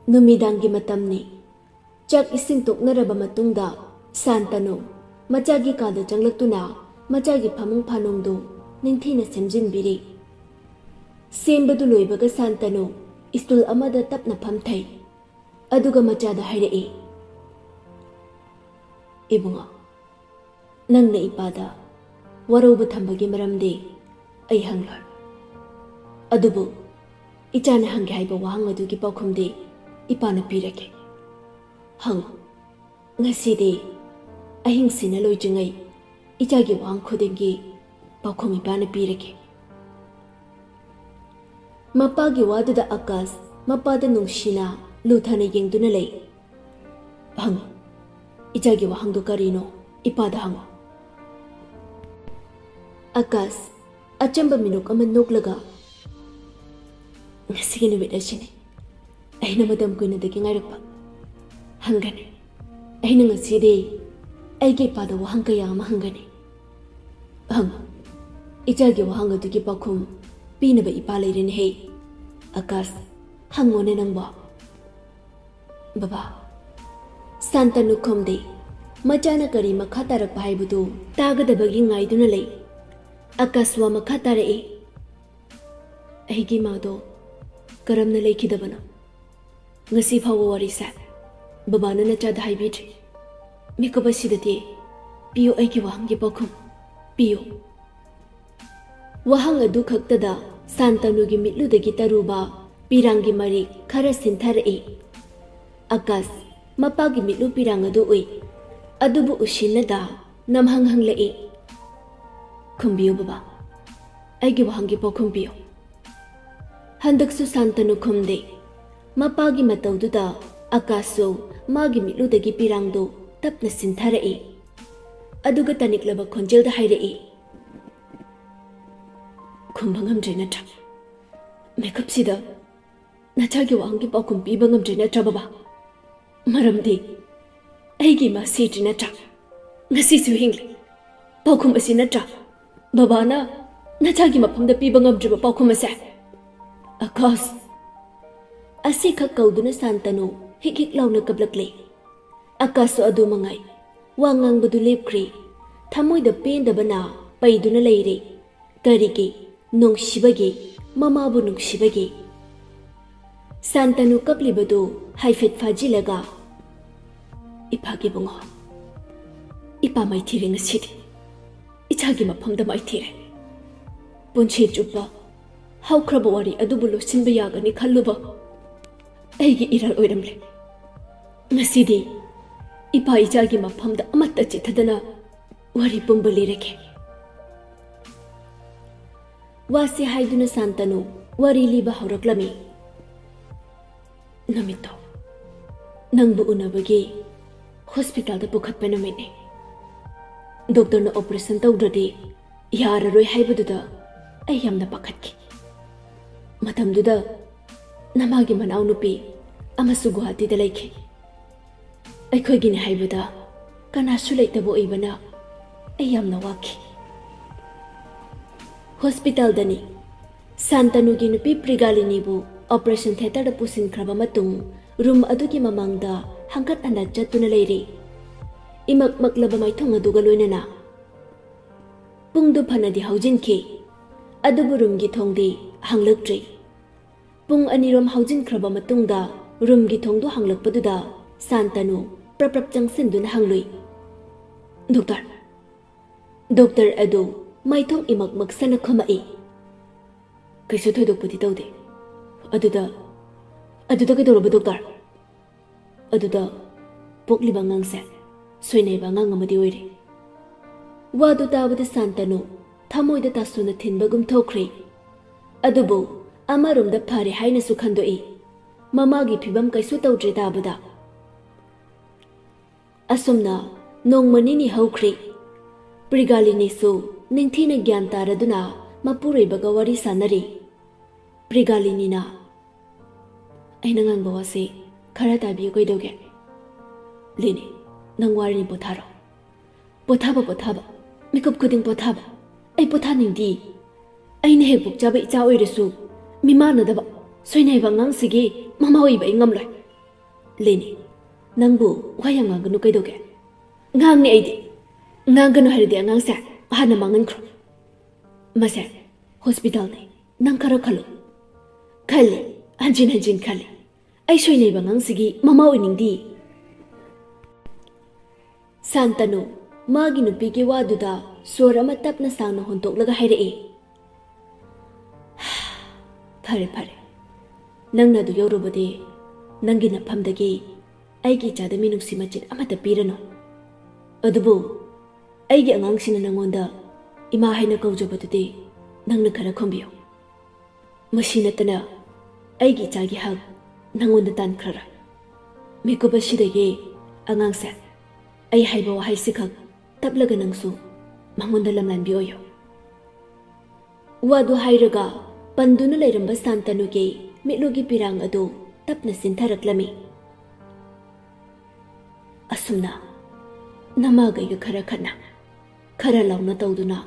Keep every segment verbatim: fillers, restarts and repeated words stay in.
ꯅꯨꯃꯤꯗꯥꯡꯒꯤ ꯃꯇꯝꯅꯤ꯫ ꯆꯥꯛ ꯏꯁꯤꯡ ꯇꯣꯛꯅꯔꯕ ꯃꯇꯨꯡꯗ ꯁꯥꯟꯇꯅꯨ ꯃꯆꯥꯒꯤ ꯀꯥꯗ ꯆꯪꯂꯛꯇꯨꯅ ꯃꯆꯥꯒꯤ ꯐꯃꯨꯡ ꯐꯥꯅꯨꯡꯗꯨ ꯅꯤꯡꯊꯤꯅ ꯁꯦꯝꯖꯤꯟꯕꯤꯔꯤ꯫ ꯁꯦꯝꯕꯗꯨ ꯂꯣꯏꯕꯒ ꯁꯥꯟꯇꯅꯨ ꯏꯁꯇꯨꯜ ꯑꯃꯗ ꯇꯞꯅ ꯐꯝꯊꯩ꯫ ꯑꯗꯨꯒ ꯃꯆꯥꯗ ꯍꯥꯏꯔꯛꯏ, "ꯏꯕꯨꯡꯉꯣ, ꯅꯪꯅ ꯏꯄꯥꯗ ꯋꯥꯔꯧꯕ ꯊꯝꯕꯒꯤ ꯃꯔꯝꯗꯤ ꯑꯩ ꯍꯪꯂꯣꯏ꯫ ꯑꯗꯨꯕꯨ ꯏꯆꯥꯅ ꯍꯪꯒꯦ ꯍꯥꯏꯕ ꯋꯥꯍꯪ ꯑꯗꯨꯒꯤ ꯄꯥꯎꯈꯨꯝꯗꯤ ꯏꯄꯥꯅ ꯄꯤꯔꯒꯦ꯫ ꯍꯪꯉꯨ꯫ ꯉꯁꯤꯗꯤ ꯑꯍꯤꯡꯁꯤꯅ ꯂꯣꯏꯗ꯭ꯔꯤꯉꯩ ꯏꯆꯥꯒꯤ ꯋꯥꯍꯪ ꯈꯨꯗꯤꯡꯒꯤ ꯄꯥꯎꯈꯨꯝ ꯏꯄꯥꯅ ꯄꯤꯔꯒꯦ꯫" ꯃꯄꯥꯒꯤ ꯋꯥꯗꯨꯗ ꯑꯀꯥꯁ ꯃꯄꯥꯗ ꯅꯨꯡꯁꯤꯅ ꯂꯨꯊꯅ ꯌꯦꯡꯗꯨꯅ ꯂꯩ꯫ "ꯍꯪꯉꯨ, ꯏꯆꯥꯒꯤ ꯋꯥꯍꯪꯗꯨ ꯀꯔꯤꯅꯣ? ꯏꯄꯥꯗ ꯍꯪꯉꯨ꯫" ꯑꯀꯥꯁ ꯑꯆꯝꯕ ꯃꯤꯅꯣꯛ ꯑꯃ ꯅꯣꯛꯂꯒ, "ꯉꯁꯤꯒꯤ ꯅꯨꯃꯤꯠ ꯑꯁꯤꯅꯤ ꯑꯩꯅ ꯃꯇꯝ ꯀꯨꯏꯅꯗꯒꯤ ꯉꯥꯏꯔꯛꯄ꯫ ꯍꯪꯒꯅꯤ, ꯑꯩꯅ ꯉꯁꯤꯗꯤ ꯑꯩꯒꯤ ꯏꯄꯥꯗ ꯋꯥꯍꯪ ꯀꯌꯥ ꯑꯃ ꯍꯪꯒꯅꯤ꯫ ꯍꯪꯉꯨ, ꯏꯆꯥꯒꯤ ꯋꯥꯍꯪ ꯑꯗꯨꯒꯤ ꯄꯥꯎꯈꯨꯝ ꯄꯤꯅꯕ ꯏꯄꯥ ꯂꯩꯔꯦꯅꯦꯍꯦ꯫ ꯑꯀꯥꯁ, ꯍꯪꯉꯣꯅꯦ ꯅꯪꯕꯣ꯫" ꯕꯕꯥ꯫ ꯁꯥꯟꯇꯅꯨ ꯈꯨꯝꯗꯦ꯫ ꯃꯆꯥꯅ ꯀꯔꯤ ꯃꯈꯥ ꯇꯥꯔꯛꯄ ꯍꯥꯏꯕꯗꯨ ꯇꯥꯒꯗꯕꯒꯤ ꯉꯥꯏꯗꯨꯅ ꯂꯩ꯫ ꯑꯀꯥꯁ ꯋꯥ ꯃꯈꯥ ꯇꯥꯔꯛꯏ꯫ "ꯑꯩꯒꯤ ꯏꯃꯥꯗꯣ ꯀꯔꯝꯅ ꯂꯩꯈꯤꯗꯕꯅꯣ? ꯉꯁꯤ ꯐꯥꯎꯕ ꯋꯥꯔꯤꯁꯦ ꯕꯕꯥꯅ ꯅꯆꯥꯗ ꯍꯥꯏꯕꯤꯗ꯭ꯔꯤ꯫ ꯃꯤꯀꯨꯞ ꯑꯁꯤꯗꯗꯤ ꯄꯤꯌꯨ, ꯑꯩꯒꯤ ꯋꯥꯍꯪꯒꯤ ꯄꯥꯎꯈꯨꯝ ꯄꯤꯌꯨ꯫" ꯋꯥꯍꯪ ꯑꯗꯨ ꯈꯛꯇꯗ ꯁꯥꯟꯇꯅꯨꯒꯤ ꯃꯤꯠꯂꯨꯗꯒꯤ ꯇꯔꯨꯕ ꯄꯤꯔꯥꯡꯒꯤ ꯃꯔꯤꯛ ꯈꯔ ꯁꯤꯟꯊꯔꯛꯏ꯫ ꯑꯀꯥꯁ ꯃꯄꯥꯒꯤ ꯃꯤꯠꯂꯨ ꯄꯤꯔꯥꯡ ꯑꯗꯨ ꯎꯏ꯫ ꯑꯗꯨꯕꯨ ꯎꯁꯤꯟꯅꯗ ꯅꯝꯍꯪ ꯍꯪꯂꯛꯏ꯫ "ꯈꯨꯝꯕꯤꯌꯨ ꯕꯕꯥ, ꯑꯩꯒꯤ ꯋꯥꯍꯪꯒꯤ ꯄꯥꯎꯈꯨꯝ ꯄꯤꯌꯨ꯫" ꯍꯟꯗꯛꯁꯨ ꯁꯥꯟꯇꯅꯨ ꯈꯨꯝꯗꯦ꯫ ꯃꯄꯥꯒꯤ ꯃꯇꯧꯗꯨꯗ ꯑꯀꯥꯁꯁꯨ ꯃꯥꯒꯤ ꯃꯤꯠꯂꯨꯗꯒꯤ ꯄꯤꯔꯥꯡꯗꯨ ꯇꯞꯅ ꯁꯤꯟꯊꯔꯛꯏ꯫ ꯑꯗꯨꯒ ꯇꯅꯤꯛꯂꯕ ꯈꯣꯟꯖꯦꯜꯗ ꯍꯥꯏꯔꯛꯏ, "ꯈꯨꯝꯕ ꯉꯝꯗ꯭ꯔꯦ ꯅꯠꯇ꯭ꯔꯥ? ꯃꯤꯀꯨꯞꯁꯤꯗ ꯅꯆꯥꯒꯤ ꯋꯥꯍꯪꯒꯤ ꯄꯥꯎꯈꯨꯝ ꯄꯤꯕ ꯉꯝꯗ꯭ꯔꯦ ꯅꯠꯇ꯭ꯔꯥ ꯕꯕꯥ? ꯃꯔꯝꯗꯤ ꯑꯩꯒꯤ ꯏꯃꯥ ꯁꯤꯗ꯭ꯔꯤ ꯅꯠꯇ꯭ꯔꯥ? ꯉꯁꯤꯁꯨ ꯍꯤꯡꯂꯤ꯫ ꯄꯥꯎꯈꯨꯝ ꯑꯁꯤ ꯅꯠꯇ꯭ꯔꯥ ꯕꯕꯥꯅ ꯅꯆꯥꯒꯤ ꯃꯐꯝꯗ ꯄꯤꯕ ꯉꯝꯗ꯭ꯔꯤꯕ ꯄꯥꯎꯈꯨꯝ ꯑꯁꯦ?" ꯑꯀꯥꯁ꯫ ꯑꯁꯤꯈꯛ ꯀꯧꯗꯨꯅ ꯁꯥꯟꯇꯅꯨ ꯍꯤꯛ ꯍꯤꯛ ꯂꯥꯎꯅ ꯀꯞꯂꯛꯂꯦ꯫ ꯑꯀꯥꯁꯁꯨ ꯑꯗꯨ ꯃꯉꯥꯏ꯫ ꯋꯥ ꯉꯥꯡꯕꯗꯨ ꯂꯦꯞꯈ꯭ꯔꯦ꯫ ꯊꯃꯣꯏꯗ ꯄꯦꯟꯗꯕꯅ ꯄꯩꯗꯨꯅ ꯂꯩꯔꯦ꯫ ꯀꯔꯤꯒꯤ? ꯅꯨꯡꯁꯤꯕꯒꯤ, ꯃꯃꯥꯕꯨ ꯅꯨꯡꯁꯤꯕꯒꯤ꯫ ꯁꯥꯟꯇꯅꯨ ꯀꯞꯂꯤꯕꯗꯨ ꯍꯥꯏꯐꯦꯠ ꯐꯥꯖꯤꯜꯂꯒ, "ꯏꯄꯥꯒꯤ ꯏꯕꯨꯡꯉꯣ, ꯏꯄꯥ ꯃꯥꯏꯊꯤꯔꯦ ꯉꯁꯤꯗꯤ꯫ ꯏꯆꯥꯒꯤ ꯃꯐꯝꯗ ꯃꯥꯏꯊꯤꯔꯦ꯫ ꯄꯨꯟꯁꯤ ꯆꯨꯞꯄ ꯍꯧꯈ꯭ꯔꯕ ꯋꯥꯔꯤ ꯑꯗꯨꯕꯨ ꯂꯣꯠꯁꯤꯟꯕ ꯌꯥꯒꯅꯤ ꯈꯜꯂꯨꯕ ꯑꯩꯒꯤ ꯏꯔꯥꯜ ꯑꯣꯏꯔꯝꯂꯦ꯫ ꯉꯁꯤꯗꯤ ꯏꯄꯥ ꯏꯆꯥꯒꯤ ꯃꯐꯝꯗ ꯑꯃꯠꯇ ꯆꯤꯠꯊꯗꯅ ꯋꯥꯔꯤ ꯄꯨꯝꯕ ꯂꯤꯔꯒꯦ꯫" ꯋꯥꯁꯤ ꯍꯥꯏꯗꯨꯅ ꯁꯥꯟꯇꯅꯨ ꯋꯥꯔꯤ ꯂꯤꯕ ꯍꯧꯔꯛꯂꯝꯃꯤ꯫ "ꯅꯨꯃꯤꯠꯇꯣ ꯅꯪꯕꯨ ꯎꯅꯕꯒꯤ ꯍꯣꯁꯄꯤꯇꯥꯜꯗ ꯄꯨꯈꯠꯄ ꯅꯨꯃꯤꯠꯅꯤ꯫ ꯗꯣꯛꯇꯔꯅ ꯑꯣꯄꯔꯦꯁꯟ ꯇꯧꯗ꯭ꯔꯗꯤ ꯌꯥꯔꯔꯣꯏ ꯍꯥꯏꯕꯗꯨꯗ ꯑꯩ ꯌꯥꯝꯅ ꯄꯥꯈꯠꯈꯤ꯫ ꯃꯇꯝꯗꯨꯗ ꯅꯃꯥꯒꯤ ꯃꯅꯥꯎꯅꯨꯄꯤ ꯑꯃꯁꯨ ꯒꯨꯋꯥꯍꯥꯇꯤꯗ ꯂꯩꯈꯤ꯫ ꯑꯩꯈꯣꯏꯒꯤꯅꯤ ꯍꯥꯏꯕꯗ ꯀꯅꯥꯁꯨ ꯂꯩꯇꯕ ꯑꯣꯏꯕꯅ ꯑꯩ ꯌꯥꯝꯅ ꯋꯥꯈꯤ꯫" ꯍꯣꯁꯄꯤꯇꯥꯜꯗꯅꯤ꯫ ꯁꯥꯟꯇꯅꯨꯒꯤ ꯅꯨꯄꯤ ꯄ꯭ꯔꯤꯒꯥꯂꯤꯅꯤꯕꯨ ꯑꯣꯄꯔꯦꯁꯟ ꯊꯤꯌꯦꯇꯔꯗ ꯄꯨꯁꯤꯟꯈ꯭ꯔꯕ ꯃꯇꯨꯡ, ꯔꯨꯝ ꯑꯗꯨꯒꯤ ꯃꯃꯥꯡꯗ ꯍꯪꯀꯠ ꯍꯟꯗ ꯆꯠꯇꯨꯅ ꯂꯩꯔꯤ꯫ ꯏꯃꯛ ꯃꯛꯂꯕ ꯃꯥꯏꯊꯣꯡ ꯑꯗꯨꯒ ꯂꯣꯏꯅꯅ꯫ ꯄꯨꯡꯗꯨ ꯐꯅꯗꯤ ꯍꯧꯖꯤꯟꯈꯤ, ꯑꯗꯨꯕꯨ ꯔꯨꯝꯒꯤ ꯊꯣꯡꯗꯤ ꯍꯥꯡꯂꯛꯇ꯭ꯔꯤ꯫ ꯄꯨꯡ ꯑꯅꯤꯔꯣꯝ ꯍꯧꯖꯤꯟꯈ꯭ꯔꯕ ꯃꯇꯨꯡꯗ ꯔꯨꯝꯒꯤ ꯊꯣꯡꯗꯨ ꯍꯥꯡꯂꯛꯄꯗꯨꯗ ꯁꯥꯟꯇꯅꯨ ꯄ꯭ꯔꯞ ꯄ꯭ꯔꯞ ꯆꯪꯁꯤꯟꯗꯨꯅ ꯍꯪꯂꯨꯏ, "ꯗꯣꯛꯇꯔ?" ꯗꯣꯛꯇꯔ ꯑꯗꯨ ꯃꯥꯏꯊꯣꯡ ꯏꯃꯛ ꯃꯛꯁꯟꯅ ꯈꯨꯝꯃꯛꯏ, "ꯀꯩꯁꯨ ꯊꯣꯏꯗꯣꯛꯄꯗꯤ ꯇꯧꯗꯦ꯫ ꯑꯗꯨꯗ, ꯑꯗꯨꯗ ꯀꯩꯗꯧꯔꯕ ꯗꯣꯛꯇꯔ?" "ꯑꯗꯨꯗ ꯄꯣꯛꯂꯤꯕ ꯑꯉꯥꯡꯁꯦ ꯁꯣꯏꯅꯥꯏꯕ ꯑꯉꯥꯡ ꯑꯃꯗꯤ ꯑꯣꯏꯔꯦ꯫" ꯋꯥꯗꯨ ꯇꯥꯕꯗ ꯁꯥꯟꯇꯅꯨ ꯊꯃꯣꯏꯗ ꯇꯥꯁꯨꯅ ꯊꯤꯟꯕꯒꯨꯝ ꯊꯣꯛꯈ꯭ꯔꯦ꯫ ꯑꯗꯨꯕꯨ ꯑꯃꯔꯣꯝꯗ ꯐꯔꯦ ꯍꯥꯏꯅꯁꯨ ꯈꯟꯗꯣꯛꯏ꯫ ꯃꯃꯥꯒꯤ ꯐꯤꯕꯝ ꯀꯩꯁꯨ ꯇꯧꯗ꯭ꯔꯦ ꯇꯥꯕꯗ꯫ ꯑꯁꯨꯝꯅ ꯅꯣꯡꯃ ꯅꯤꯅꯤ ꯍꯧꯈ꯭ꯔꯦ꯫ ꯄ꯭ꯔꯤꯒꯥꯂꯤꯅꯤꯁꯨ ꯅꯤꯡꯊꯤꯅ ꯒ꯭ꯌꯥꯟ ꯇꯥꯔꯗꯨꯅ ꯃꯄꯨꯔꯣꯏꯕꯒ ꯋꯥꯔꯤ ꯁꯥꯟꯅꯔꯤ꯫ ꯄ꯭ꯔꯤꯒꯥꯂꯤꯅꯤꯅ, "ꯑꯩꯅ ꯉꯥꯡꯕ ꯋꯥꯁꯦ ꯈꯔ ꯇꯥꯕꯤꯌꯨ ꯀꯩꯗꯧꯒꯦ?" "ꯂꯤꯅꯤ, ꯅꯪ ꯋꯥꯔꯅꯤ, ꯄꯣꯊꯥꯔꯣ꯫ ꯄꯣꯊꯥꯕ, ꯄꯣꯊꯥꯕ, ꯃꯤꯀꯨꯞ ꯈꯨꯗꯤꯡ ꯄꯣꯊꯥꯕ꯫ ꯑꯩ ꯄꯣꯊꯥꯅꯤꯡꯗꯦ꯫ ꯑꯩꯅ ꯍꯦꯛ ꯄꯣꯛꯆꯕ ꯏꯆꯥ ꯑꯣꯏꯔꯁꯨ ꯃꯤꯃꯥꯟꯅꯗꯕ ꯁꯣꯏꯅꯥꯏꯕ ꯑꯉꯥꯡꯁꯤꯒꯤ ꯃꯃꯥ ꯑꯣꯏꯕ ꯑꯩ ꯉꯝꯂꯣꯏ꯫ ꯂꯦꯅꯤ, ꯅꯪꯕꯨ ꯋꯥ ꯌꯥꯝ ꯉꯥꯡꯒꯅꯨ ꯀꯩꯗꯧꯒꯦ? ꯉꯥꯡꯅꯤ ꯑꯩꯗꯤ꯫ ꯉꯥꯡꯒꯅꯨ ꯍꯥꯏꯔꯗꯤ ꯑꯉꯥꯡꯁꯦ ꯍꯥꯟꯅ ꯃꯥꯡꯍꯟꯈ꯭ꯔꯣ꯫ ꯃꯁꯦ ꯍꯣꯁꯄꯤꯇꯥꯜꯅꯤ, ꯅꯪ ꯈꯔ ꯈꯜꯂꯨ꯫ ꯈꯜꯂꯤ, ꯍꯟꯖꯤꯟ ꯍꯟꯖꯤꯟ ꯈꯜꯂꯤ꯫ ꯑꯩ ꯁꯣꯏꯅꯥꯏꯕ ꯑꯉꯥꯡꯁꯤꯒꯤ ꯃꯃꯥ ꯑꯣꯏꯅꯤꯡꯗꯦ꯫ ꯁꯥꯟꯇꯅꯨ ꯃꯥꯒꯤ ꯅꯨꯄꯤꯒꯤ ꯋꯥꯗꯨꯗ ꯁꯣꯔ ꯑꯃ ꯇꯞꯅ ꯁꯥꯡꯅ ꯍꯣꯟꯗꯣꯛꯂꯒ ꯍꯥꯏꯔꯛꯏ, "ꯐꯔꯦ, ꯐꯔꯦ꯫ ꯅꯪꯅ ꯑꯗꯨ ꯌꯧꯔꯨꯕꯗꯤ ꯅꯪꯒꯤ ꯅꯐꯝꯗꯒꯤ ꯑꯩꯒꯤ ꯏꯆꯥꯗ ꯃꯤꯅꯨꯡꯁꯤ ꯃꯆꯦꯠ ꯑꯃꯠꯇ ꯄꯤꯔꯅꯨ꯫ ꯑꯗꯨꯕꯨ ꯑꯩꯒꯤ ꯑꯉꯥꯡꯁꯤꯅ ꯅꯪꯉꯣꯟꯗ ꯏꯃꯥ ꯍꯥꯏꯅ ꯀꯧꯖꯕꯗꯨꯗꯤ ꯅꯪꯅ ꯈꯔ ꯈꯨꯝꯕꯤꯌꯨ꯫ ꯃꯁꯤ ꯅꯠꯇꯅ ꯑꯩꯒꯤ ꯏꯆꯥꯒꯤ ꯍꯛ ꯅꯪꯉꯣꯟꯗ ꯇꯥꯟꯈ꯭ꯔꯔꯣꯏ꯫ ꯃꯤꯀꯨꯞ ꯑꯁꯤꯗꯒꯤ ꯑꯉꯥꯡꯁꯦ ꯑꯩ ꯍꯥꯏꯕ ꯋꯥꯍꯩꯁꯤꯈꯛ ꯇꯞꯂꯒ ꯅꯪꯁꯨ ꯃꯉꯣꯟꯗ ꯂꯝꯂꯥꯟꯕꯤ ꯑꯣꯏꯌꯨ꯫" ꯋꯥꯗꯨ ꯍꯥꯏꯔꯒ ꯄꯟꯗꯨꯅ ꯂꯩꯔꯝꯕ ꯁꯥꯟꯇꯅꯨꯒꯤ ꯃꯤꯠꯂꯨꯒꯤ ꯄꯤꯔꯥꯡ ꯑꯗꯨ ꯇꯞꯅ ꯆꯤꯟꯊꯔꯛꯂꯝꯃꯤ꯫ ꯑꯁꯨꯝꯅ ꯅꯃꯥꯒꯩꯒ ꯈꯔ ꯈꯠꯅ, ꯈꯔ ꯂꯥꯎꯅ ꯇꯧꯗꯨꯅ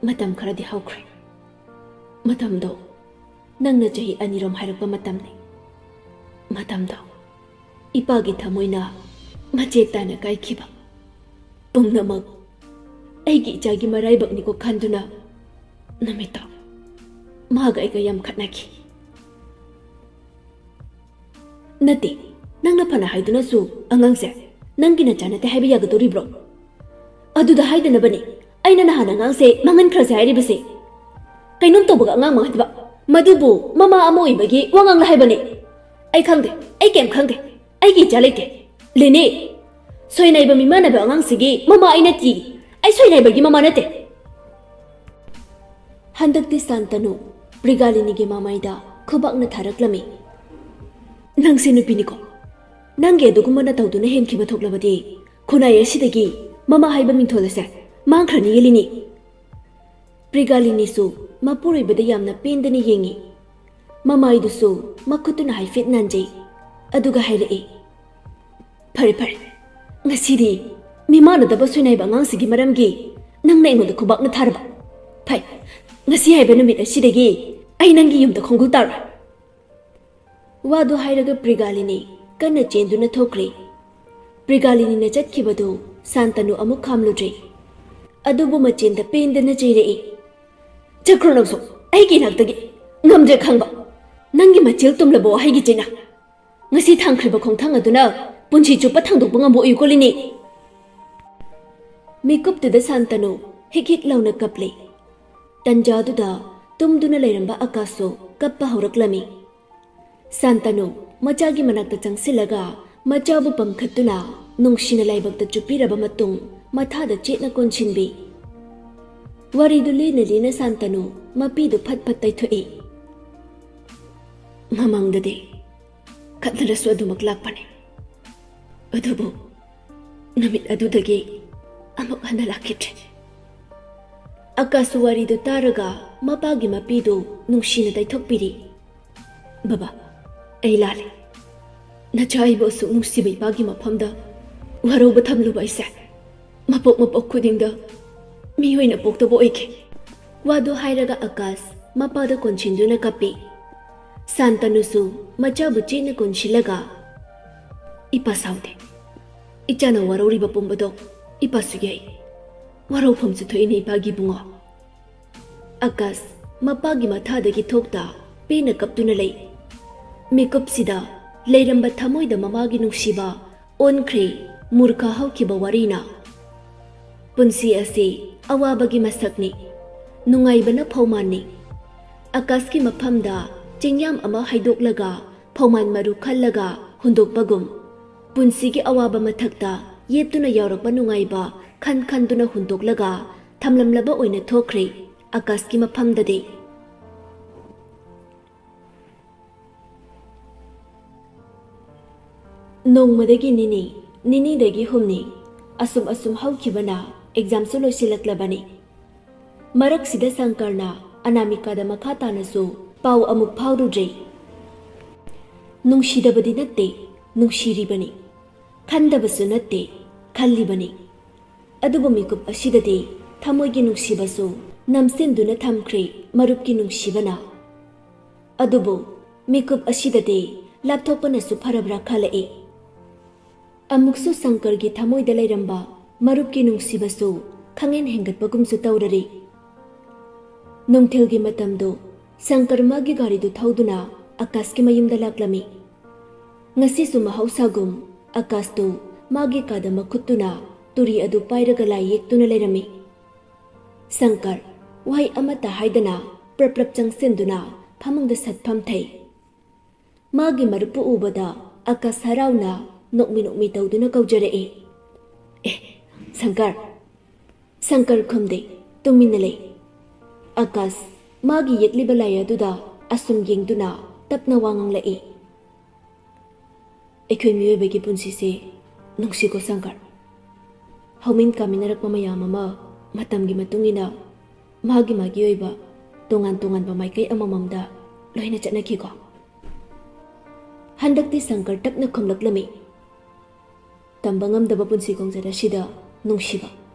ꯃꯇꯝ ꯈꯔꯗꯤ ꯍꯧꯈ꯭ꯔꯦ꯫ ꯃꯇꯝꯗꯣ ꯅꯪꯅ ꯆꯍꯤ ꯑꯅꯤꯔꯣꯝ ꯍꯥꯏꯔꯛꯄ ꯃꯇꯝꯅꯤ꯫ ꯃꯇꯝꯗꯣ ꯏꯄꯥꯒꯤ ꯊꯃꯣꯏꯅ ꯃꯆꯦꯠ ꯇꯥꯅ ꯀꯥꯏꯈꯤꯕ꯫ ꯄꯨꯝꯅꯃꯛ ꯑꯩꯒꯤ ꯏꯆꯥꯒꯤ ꯃꯔꯥꯏꯕꯛꯅꯤꯀꯣ ꯈꯟꯗꯨꯅ ꯅꯨꯃꯤꯠꯇꯣ ꯃꯥꯒ ꯑꯩꯒ ꯌꯥꯝ ꯈꯠꯅꯈꯤ꯫ ꯅꯠꯇꯦ, ꯅꯪꯅ ꯐꯅ ꯍꯥꯏꯗꯨꯅꯁꯨ ꯑꯉꯥꯡꯁꯦ ꯅꯪꯒꯤ ꯅꯆꯥ ꯅꯠꯇꯦ ꯍꯥꯏꯕ ꯌꯥꯒꯗꯧꯔꯤꯕ꯭ꯔꯣ? ꯑꯗꯨꯗ ꯍꯥꯏꯗꯅꯕꯅꯤ ꯑꯩꯅ ꯅꯍꯥꯟ ꯑꯉꯥꯡꯁꯦ ꯃꯥꯡꯍꯟꯈ꯭ꯔꯁꯦ ꯍꯥꯏꯔꯤꯕꯁꯦ꯫ ꯀꯩꯅꯣꯝ ꯇꯧꯕꯒ ꯑꯉꯥꯡ ꯃꯥꯡꯍꯟꯕ, ꯃꯗꯨꯕꯨ ꯃꯃꯥ ꯑꯃ ꯑꯣꯏꯕꯒꯤ ꯋꯥꯉꯥꯡꯂ ꯍꯥꯏꯕꯅꯦ꯫ ꯑꯩ ꯈꯪꯗꯦ, ꯑꯩ ꯀꯩꯝ ꯈꯪꯗꯦ꯫ ꯑꯩꯒꯤ ꯏꯆꯥ ꯂꯩꯇꯦ꯫ ꯂꯦꯅꯦ, ꯁꯣꯏꯅꯥꯏꯕ ꯃꯤꯃꯥꯟꯅꯕ ꯑꯉꯥꯡꯁꯤꯒꯤ ꯃꯃꯥ ꯑꯩ ꯅꯠꯇꯦ꯫ ꯑꯩ ꯁꯣꯏꯅꯥꯏꯕꯒꯤ ꯃꯃꯥ ꯅꯠꯇꯦ꯫ ꯍꯟꯗꯛꯇꯤ ꯁꯥꯟꯇꯅꯨ ꯄ꯭ꯔꯤꯒꯥꯂꯤꯅꯤꯒꯤ ꯃꯃꯥꯏꯗ ꯈꯨꯕꯥꯛꯅ ꯊꯥꯔꯛꯂꯝꯃꯤ꯫ "ꯅꯪꯁꯦ ꯅꯨꯄꯤꯅꯤꯀꯣ꯫ ꯅꯪꯒꯤ ꯑꯗꯨꯒꯨꯝꯕ ꯅꯇꯧꯗꯨꯅ ꯍꯦꯟꯈꯤꯕ ꯊꯣꯛꯂꯕꯗꯤ ꯈꯨꯟꯅꯥꯏ ꯑꯁꯤꯗꯒꯤ ꯃꯃꯥ ꯍꯥꯏꯕ ꯃꯤꯡꯊꯣꯜ ꯑꯁꯦ ꯃꯥꯡꯈ꯭ꯔꯅꯤꯌꯦ ꯂꯤꯅꯤ꯫" ꯄ꯭ꯔꯤꯒꯥꯂꯤꯅꯤꯁꯨ ꯃꯄꯨꯔꯣꯏꯕꯗ ꯌꯥꯝꯅ ꯄꯦꯟꯗꯅ ꯌꯦꯡꯉꯤ꯫ ꯃꯃꯥꯏꯗꯨꯁꯨ ꯃꯈꯨꯠꯇꯨꯅ ꯍꯥꯏꯐꯦꯠ ꯅꯥꯟꯖꯩ꯫ ꯑꯗꯨꯒ ꯍꯥꯏꯔꯛꯏ, "ꯐꯔꯦ, ꯐꯔꯦ꯫ ꯉꯁꯤꯗꯤ ꯃꯤꯃꯥꯟꯅꯗꯕ ꯁꯣꯏꯅꯥꯏꯕ ꯑꯉꯥꯡꯁꯤꯒꯤ ꯃꯔꯝꯒꯤ ꯅꯪꯅ ꯑꯩꯉꯣꯟꯗ ꯈꯨꯕꯥꯛꯅ ꯊꯥꯔꯕ꯫ ꯐꯩ, ꯉꯁꯤ ꯍꯥꯏꯕ ꯅꯨꯃꯤꯠ ꯑꯁꯤꯗꯒꯤ ꯑꯩ ꯅꯪꯒꯤ ꯌꯨꯝꯗ ꯈꯣꯡꯒꯨꯜ ꯇꯥꯔꯣꯏ꯫" ꯋꯥꯗꯨ ꯍꯥꯏꯔꯒ ꯄ꯭ꯔꯤꯒꯥꯂꯤꯅꯤ ꯀꯟꯅ ꯆꯦꯟꯗꯨꯅ ꯊꯣꯛꯈ꯭ꯔꯦ꯫ ꯄ꯭ꯔꯤꯒꯥꯂꯤꯅꯤꯅ ꯆꯠꯈꯤꯕꯗꯨ ꯁꯥꯟꯇꯅꯨ ꯑꯃꯨꯛ ꯈꯥꯝꯂꯨꯗ꯭ꯔꯦ꯫ ꯑꯗꯨꯕꯨ ꯃꯆꯤꯟꯗ ꯄꯦꯟꯗꯅ ꯆꯩꯔꯛꯏ꯫ "ꯆꯠꯈ꯭ꯔꯣ ꯅꯪꯁꯨ ꯑꯩꯒꯤ ꯏꯅꯥꯛꯇꯒꯤ꯫ ꯉꯝꯗ꯭ꯔꯦ ꯈꯪꯕ꯫ ꯅꯪꯒꯤ ꯃꯆꯤꯜ ꯇꯨꯝꯂꯕ ꯋꯥꯍꯩꯒꯤ ꯆꯩꯅ꯫ ꯉꯁꯤ ꯊꯥꯡꯈ꯭ꯔꯤꯕ ꯈꯣꯡꯊꯥꯡ ꯑꯗꯨꯅ ꯄꯨꯟꯁꯤ ꯆꯨꯞꯄ ꯊꯥꯡꯗꯣꯛꯄ ꯉꯝꯕ ꯑꯣꯏꯌꯨꯀꯣ ꯂꯤꯅꯤ꯫" ꯃꯤꯀꯨꯞꯇꯨꯗ ꯁꯥꯟꯇꯅꯨ ꯍꯤꯛ ꯍꯤꯛ ꯂꯥꯎꯅ ꯀꯞꯂꯦ꯫ ꯇꯟꯖꯥꯗꯨꯗ ꯇꯨꯝꯗꯨꯅ ꯂꯩꯔꯝꯕ ꯑꯀꯥꯁꯁꯨ ꯀꯞꯄ ꯍꯧꯔꯛꯂꯝꯃꯤ꯫ ꯁꯥꯟꯇꯅꯨ ꯃꯆꯥꯒꯤ ꯃꯅꯥꯛꯇ ꯆꯪꯁꯤꯜꯂꯒ ꯃꯆꯥꯕꯨ ꯄꯝꯈꯠꯇꯨꯅ ꯅꯨꯡꯁꯤꯅ ꯂꯥꯏꯕꯛꯇ ꯆꯨꯞꯄꯤꯔꯕ ꯃꯇꯨꯡ ꯃꯊꯥꯗ ꯆꯦꯠꯅ ꯀꯣꯟꯁꯤꯟꯕꯤ꯫ ꯋꯥꯔꯤꯗꯨ ꯂꯤꯅ ꯂꯤꯅ ꯁꯥꯟꯇꯅꯨ ꯃꯄꯤꯗꯨ ꯐꯠ ꯐꯠ ꯇꯩꯊꯣꯛꯏ꯫ "ꯃꯃꯥꯡꯗꯗꯤ ꯈꯠꯅꯔꯁꯨ ꯑꯗꯨꯃꯛ ꯂꯥꯛꯄꯅꯤ꯫ ꯑꯗꯨꯕꯨ ꯅꯨꯃꯤꯠ ꯑꯗꯨꯗꯒꯤ ꯑꯃꯨꯛ ꯍꯟꯅ ꯂꯥꯛꯈꯤꯗ꯭ꯔꯦ꯫" ꯑꯀꯥꯁꯁꯨ ꯋꯥꯔꯤꯗꯨ ꯇꯥꯔꯒ ꯃꯄꯥꯒꯤ ꯃꯄꯤꯗꯨ ꯅꯨꯡꯁꯤꯅ ꯇꯩꯊꯣꯛꯄꯤꯔꯤ꯫ "ꯕꯕꯥ, ꯑꯩ ꯂꯥꯜꯂꯦ꯫ ꯅꯆꯥ ꯑꯩꯕꯨ ꯑꯁꯨꯛ ꯅꯨꯡꯁꯤꯕ ꯏꯄꯥꯒꯤ ꯃꯐꯝꯗ ꯋꯥꯔꯧꯕ ꯊꯝꯂꯨꯕ ꯑꯩꯁꯦ ꯃꯄꯣꯛ ꯃꯄꯣꯛ ꯈꯨꯗꯤꯡꯗ ꯃꯤ ꯑꯣꯏꯅ ꯄꯣꯛꯇꯕ ꯑꯣꯏꯒꯦ꯫" ꯋꯥꯗꯨ ꯍꯥꯏꯔꯒ ꯑꯀꯥꯁ ꯃꯄꯥꯗ ꯀꯣꯟꯁꯤꯟꯗꯨꯅ ꯀꯞꯄꯤ꯫ ꯁꯥꯟꯇꯅꯨꯁꯨ ꯃꯆꯥꯕꯨ ꯆꯦꯠꯅ ꯀꯣꯟꯁꯤꯜꯂꯒ, "ꯏꯄꯥ ꯁꯥꯎꯗꯦ꯫ ꯏꯆꯥꯅ ꯋꯥꯔꯧꯔꯤꯕ ꯄꯨꯝꯕꯗꯣ ꯏꯄꯥꯁꯨ ꯌꯥꯏ꯫ ꯋꯥꯔꯧꯐꯝꯁꯨ ꯊꯣꯛꯏꯅꯦ ꯏꯄꯥꯒꯤ ꯏꯕꯨꯡꯉꯣ꯫" ꯑꯀꯥꯁ ꯃꯄꯥꯒꯤ ꯃꯊꯥꯗꯒꯤ ꯊꯣꯛꯇ ꯄꯦꯟꯅ ꯀꯞꯇꯨꯅ ꯂꯩ꯫ ꯃꯤꯀꯨꯞꯁꯤꯗ ꯂꯩꯔꯝꯕ ꯊꯃꯣꯏꯗ ꯃꯃꯥꯒꯤ ꯅꯨꯡꯁꯤꯕ ꯑꯣꯟꯈ꯭ꯔꯦ ꯃꯨꯔꯈ ꯍꯧꯈꯤꯕ ꯋꯥꯔꯤꯅ꯫ ꯄꯨꯟꯁꯤ ꯑꯁꯤ ꯑꯋꯥꯕꯒꯤ ꯃꯁꯛꯅꯤ, ꯅꯨꯡꯉꯥꯏꯕꯅ ꯐꯧꯃꯥꯟꯅꯤ꯫ ꯑꯀꯥꯁꯀꯤ ꯃꯐꯝꯗ ꯆꯤꯡꯌꯥꯝ ꯑꯃ ꯍꯩꯗꯣꯛꯂꯒ ꯐꯧꯃꯥꯟ ꯃꯔꯨ ꯈꯜꯂꯒ ꯍꯨꯟꯗꯣꯛꯄꯒꯨꯝ, ꯄꯨꯟꯁꯤꯒꯤ ꯑꯋꯥꯕ ꯃꯊꯛꯇ ꯌꯦꯠꯇꯨꯅ ꯌꯥꯎꯔꯛꯄ ꯅꯨꯡꯉꯥꯏꯕ ꯈꯟ ꯈꯟꯗꯨꯅ ꯍꯨꯟꯗꯣꯛꯂꯒ ꯊꯝꯂꯝꯂꯕ ꯑꯣꯏꯅ ꯊꯣꯛꯈ꯭ꯔꯦ ꯑꯀꯥꯁꯀꯤ ꯃꯐꯝꯗꯗꯤ꯫ ꯅꯣꯡꯃꯗꯒꯤ ꯅꯤꯅꯤ, ꯅꯤꯅꯤꯗꯒꯤ ꯍꯨꯝꯅꯤ, ꯑꯁꯨꯝ ꯑꯁꯨꯝ ꯍꯧꯈꯤꯕꯅ ꯑꯦꯛꯖꯥꯝꯁꯨ ꯂꯣꯏꯁꯤꯜꯂꯛꯂꯕꯅꯤ꯫ ꯃꯔꯛꯁꯤꯗ ꯁꯪꯀꯔꯅ ꯑꯅꯥꯃꯤꯀꯥꯗ ꯃꯈꯥ ꯇꯥꯅꯁꯨ ꯄꯥꯎ ꯑꯃꯨꯛ ꯐꯥꯎꯔꯨꯗ꯭ꯔꯦ꯫ ꯅꯨꯡꯁꯤꯗꯕꯗꯤ ꯅꯠꯇꯦ, ꯅꯨꯡꯁꯤꯔꯤꯕꯅꯤ꯫ ꯈꯟꯗꯕꯁꯨ ꯅꯠꯇꯦ, ꯈꯜꯂꯤꯕꯅꯤ꯫ ꯑꯗꯨꯕꯨ ꯃꯤꯀꯨꯞ ꯑꯁꯤꯗꯗꯤ ꯊꯃꯣꯏꯒꯤ ꯅꯨꯡꯁꯤꯕꯁꯨ ꯅꯝꯁꯤꯟꯗꯨꯅ ꯊꯝꯈ꯭ꯔꯦ ꯃꯔꯨꯞꯀꯤ ꯅꯨꯡꯁꯤꯕꯅ꯫ ꯑꯗꯨꯕꯨ ꯃꯤꯀꯨꯞ ꯑꯁꯤꯗꯗꯤ ꯂꯥꯞꯊꯣꯛꯄꯅꯁꯨ ꯐꯔꯕ꯭ꯔꯥ ꯈꯜꯂꯛꯏ꯫ ꯑꯃꯨꯛꯁꯨ ꯁꯪꯀꯔꯒꯤ ꯊꯃꯣꯏꯗ ꯂꯩꯔꯝꯕ ꯃꯔꯨꯞꯀꯤ ꯅꯨꯡꯁꯤꯕꯁꯨ ꯈꯪꯍꯦꯟ ꯍꯦꯟꯒꯠꯄꯒꯨꯝꯁꯨ ꯇꯧꯔꯔꯤ꯫ ꯅꯨꯡꯊꯤꯜꯒꯤ ꯃꯇꯝꯗꯨ ꯁꯪꯀꯔ ꯃꯥꯒꯤ ꯒꯥꯔꯤꯗꯨ ꯊꯧꯗꯨꯅ ꯑꯀꯥꯁꯀꯤ ꯃꯌꯨꯝꯗ ꯂꯥꯛꯂꯝꯃꯤ꯫ ꯉꯁꯤꯁꯨ ꯃꯍꯧꯁꯥꯒꯨꯝ ꯑꯀꯥꯁꯇꯨ ꯃꯥꯒꯤ ꯀꯥꯗ ꯃꯈꯨꯠꯇꯨꯅ ꯇꯨꯔꯤ ꯑꯗꯨ ꯄꯥꯏꯔꯒ ꯂꯥꯏ ꯌꯦꯛꯇꯨꯅ ꯂꯩꯔꯝꯃꯤ꯫ ꯁꯪꯀꯔ ꯋꯥꯍꯩ ꯑꯃꯠꯇ ꯍꯥꯏꯗꯅ ꯄ꯭ꯔꯞ ꯄ꯭ꯔꯞ ꯆꯪꯁꯤꯟꯗꯨꯅ ꯐꯃꯨꯡꯗ ꯁꯠ ꯐꯝꯊꯩ꯫ ꯃꯥꯒꯤ ꯃꯔꯨꯞꯄꯨ ꯎꯕꯗ ꯑꯀꯥꯁ ꯍꯔꯥꯎꯅ ꯅꯣꯛꯃꯤ ꯅꯣꯛꯃꯤ ꯇꯧꯗꯨꯅ ꯀꯧꯖꯔꯛꯏ, "ꯑꯦ, ꯁꯪꯀꯔ!" ꯁꯪꯀꯔ ꯈꯨꯝꯗꯦ, ꯇꯨꯃꯤꯟꯅ ꯂꯩ꯫ ꯑꯀꯥꯁ ꯃꯥꯒꯤ ꯌꯦꯛꯂꯤꯕ ꯂꯥꯏ ꯑꯗꯨꯗ ꯑꯁꯨꯝ ꯌꯦꯡꯗꯨꯅ ꯇꯞꯅ ꯋꯥ ꯉꯥꯡꯂꯛꯏ, "ꯑꯩꯈꯣꯏ ꯃꯤꯑꯣꯏꯕꯒꯤ ꯄꯨꯟꯁꯤꯁꯦ ꯅꯨꯡꯁꯤꯀꯣ ꯁꯪꯀꯔ꯫ ꯍꯧꯃꯤꯟ ꯀꯥꯃꯤꯟꯅꯔꯛꯄ ꯃꯌꯥꯝ ꯑꯃ ꯃꯇꯝꯒꯤ ꯃꯇꯨꯡ ꯏꯟꯅ ꯃꯥꯒꯤ ꯃꯥꯒꯤ ꯑꯣꯏꯕ ꯇꯣꯉꯥꯟ ꯇꯣꯉꯥꯟꯕ ꯃꯥꯏꯀꯩ ꯑꯃꯃꯝꯗ ꯂꯣꯏꯅ ꯆꯠꯅꯈꯤꯀꯣ?" ꯍꯟꯗꯛꯇꯤ ꯁꯪꯀꯔ ꯇꯞꯅ ꯈꯨꯝꯂꯛꯂꯝꯃꯤ, "ꯇꯝꯕ ꯉꯝꯗꯕ ꯄꯨꯟꯁꯤ ꯈꯣꯡꯆꯠ ꯑꯁꯤꯗ ꯅꯨꯡꯁꯤꯕ,